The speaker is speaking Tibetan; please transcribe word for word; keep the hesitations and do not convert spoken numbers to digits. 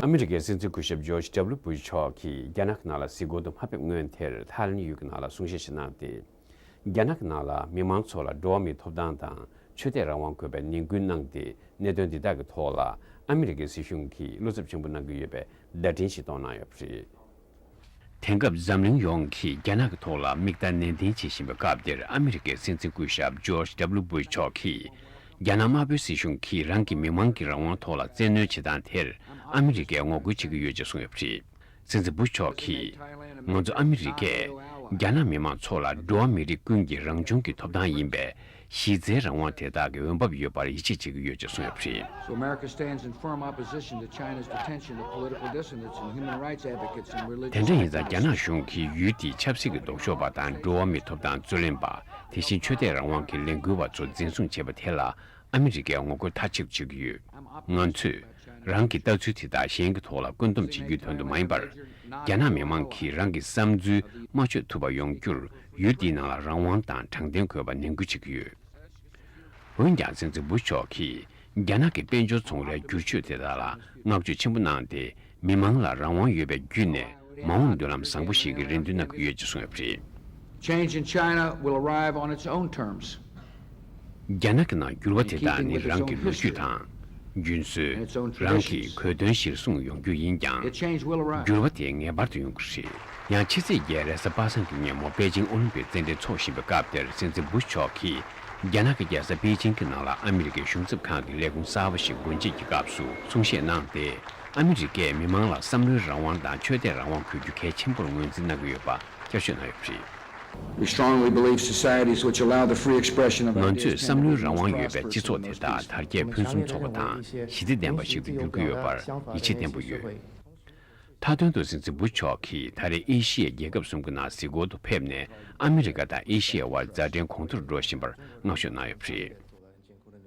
ཨ་མི་རི་ཀའི་སྲིད་འཛིན་སྐུ་ཞབས་ཇོརྗ་ཌབ་ལུ་བུ་ཤ་མཆོག་གིས་རྒྱ་ནག་གི་ནང་ལ་གཟིགས་སྐོར་དུ་མ་ཕེབས་སྔོན་དེར་ཐའི་ལན་ཡུལ་གྱི་ནང་ལ་གསུང་བཤད་ཞིག་གནང་སྟེ། རྒྱ་ནག་གི་ནང་ལ་མི་མང་ཚོ་ལ་འགྲོ་བ་མིའི་ཐོབ་ཐང་དང་ཆོས་དད་རང་དབང་དགོས་པའི་ནན་སྐུལ་གནང་སྟེ། གནད་དོན་འདི་དག་གི་ཐོག་ལ་ཨ་མི་རི་ཀའི་སྲིད་གཞུང་གིས་བློ་འཚབ་ཆེན་པོ་གནང་གི་ཡོད་པའི་བརྡ་འཕྲིན་ཞིག་བཏོན་གནང་ཡོད་པ་རེད། དེང་སྐབས་འཛམ་གླིང་ཡོངས་ཀྱིས་རྒྱ་ནག་གི་ཐོག་ལ་མིག་ལྟ་ནན་ཏན་བྱེད་བཞིན་པའི་སྐབས་འདིར། ཨ་མི་རི་ཀའི་སྲིད་འཛིན་སྐུ་ཞབས་ཇོརྗ་ཌབ་ལུ་བུ་ཤ་མཆོག་གིས། རྒྱ་ནག་དམར་པོའི་སྲིད་གཞུང་གིས་རང་གི་མི་མང་གི་རང་དབང་ཐོག་ལ་བཙན་གནོན་བྱེད་སྟངས་དེར། ཨ་མི་རི་ཀས་ངོ་རྒོལ་བྱེད་ཀྱི་ཡོད་ཅེས་གསུངས་ཡོད་པ་རེད། སྲིད་འཛིན་བུ་ཤ་མཆོག་གིས། ང་ཚོ་ཨ་མི་རི་ཀས། རྒྱ་ནག་མི་མང་ཚོ་ལ་འགྲོ་བ་མི་རིགས་ཀུན་གྱི་རང་བྱུང་གི་ཐོབ་ཐང་ཡིན་པའི། གཞི་རྩའི་རང་དབང་དེ་དག་གི་འོས་འབབ་ཡོད་པར་ཡིད་ཆེས་བྱེད་ཀྱི་ཡོད་ཅེས་གསུངས་ཡོད་པ་རེད། So America stands in firm opposition to China's detention of political dissidents and human rights advocates and religious activists. དེ་འདྲ་ཡིན་ཙང་། རྒྱ་ནག་གཞུང་གིས་ཡུལ་དེའི་ཆབ་སྲིད་ཀྱི་ལྡོག་ཕྱོགས་པ་དང་། འགྲོ་བ་མིའི་ཐོབ་ཐང་རྩོད་ལེན་པ། དེ་བཞིན་ཆོས་དད་རང་དབང་གི་ལས་འགུལ་བ་ཚོ་འཛིན་བཟུང་བྱས་པ་དེ་ལ། ཨ་མི་རི་ཀས་ངོ་རྒོལ་མཐའ་གཅིག་ཏུ་བྱེད་ཀྱི་ཡོད། ང་ཚོས་རང་གི་ལྟ་ཚུལ་དེ་དག་གཞན་གྱི་ཐོག་ལ་བཀོད་འདོམས་བྱེད་རྒྱུའི་དོན་དུ་མ་ཡིན་པར། རྒྱ་ནག་མི་མང་གིས་རང་གི་བསམ་ཚུལ་སྨྲ་བརྗོད་ཐུབ་པ་ཡོང་རྒྱུར། ཡུལ་འདིའི་ནང་ལ་རང་དབང་དང་དྲང་བདེན་དགོས་པ་ནན་སྐུལ་བྱེད་ཀྱི་ཡོད། འོན་ཀྱང་། སྲིད་འཛིན་བུ་ཤ་མཆོག་གིས། རྒྱ་ནག་གི་དཔལ་འབྱོར་ཚོང་རའི་བསྒྱུར་བཅོས་དེ་དག་ལ་བསྔགས་བརྗོད་ཆེན་པོ་གནང་སྟེ། མི་མང་ལ་རང་དབང་ཡོད་པའི་བརྒྱུད་ནས། མ་འོངས་མདུན་ལམ་བཟང་པོ་ཞིག་གི་རེ་འདུན་གནང་གི་ཡོད་ཅེས་གསུངས་ཡོད་པ་རེད། Change in China will arrive on its own terms. རྒྱ་ནག་གི་ནང་འགྱུར་བ་དེ་དག་ནི། རང་གི་ལོ་རྒྱུས་དང་། རྒྱུན་སྲོལ། རང་གི་གོ་དོན་གཞིར་བཟུང་ཡོང་རྒྱུ་ཡིན་ཀྱང་། འགྱུར་བ་དེ་ངེས་པར་དུ་ཡོང་གི་རེད། ཡང་། ཕྱི་ཚེས་བརྒྱད་རེས་གཟའ་པ་སངས་ཀྱི་ཉིན་མོ། པེ་ཅིང་ཨོ་ལིམ་པིག་རྩེད་འགྲན་འཚོགས་བཞིན་པའི་སྐབས་དེར། སྲིད་འཛིན་བུ་ཤ་མཆོག་གིས། རྒྱ་ནག་གི་རྒྱལ་ས་པེ་ཅིང་གི་ནང་ལ་ཨ་མི་རི་ཀའི་གཞུང་ཚབ་ཁང་གི་ལས་ཁུངས་གསར་པ་ཞིག་སྒོ་འབྱེད་ཀྱི་སྐབས་སུ་གསུང་བཤད་གནང་སྟེ། ཨ་མི་རི་ཀས་མི་མང་ལ་བསམ་བློའི་རང་དབང་དང་ཆོས་དད་རང་དབང་དགོས་རྒྱུ་གལ་ཆེན་པོར་ངོས་འཛིན་གནང་གི་ཡོད་པ་བསྐྱར་བརྗོད་གནང་ཡོད་པ་རེད། We strongly believe societies which allow the free expression of ideas tend to be the most prosperous and the most democratic. We strongly believe societies which allow the free expression of ideas tend to be the most prosperous and the most democratic. ངང་ཚོས་བསམ་བློའི་རང་དབང་ཡོད་པའི་སྤྱི་ཚོགས་དེ་དག་དར་རྒྱས་ཕུན་སུམ་ཚོགས་པ་དང་། ཞི་བདེ་ལྡན་པ་ཞིག་ཏུ་འགྱུར་གྱི་ཡོད་པར་ཡིད་ཆེས་བརྟན་པོ་ཡོད། མཐའ་དོན་དུ། སྲིད་འཛིན་བུ་ཤ་མཆོག་གིས་ད་རེས་ཨེ་ཤི་ཡའི་རྒྱལ་ཁབ་གསུམ་གྱི་ནང་གཟིགས་སྐོར་དུ་ཕེབས་ནས། ཨ་མི་རི་ཀ་དང་ཨེ་ཤི་ཡའི་དབར་མཛའ་འབྲེལ་གོང་མཐོར་འགྲོ་བཞིན་པར་བསྔགས་བརྗོད་གནང་ཡོད་པ་རེད།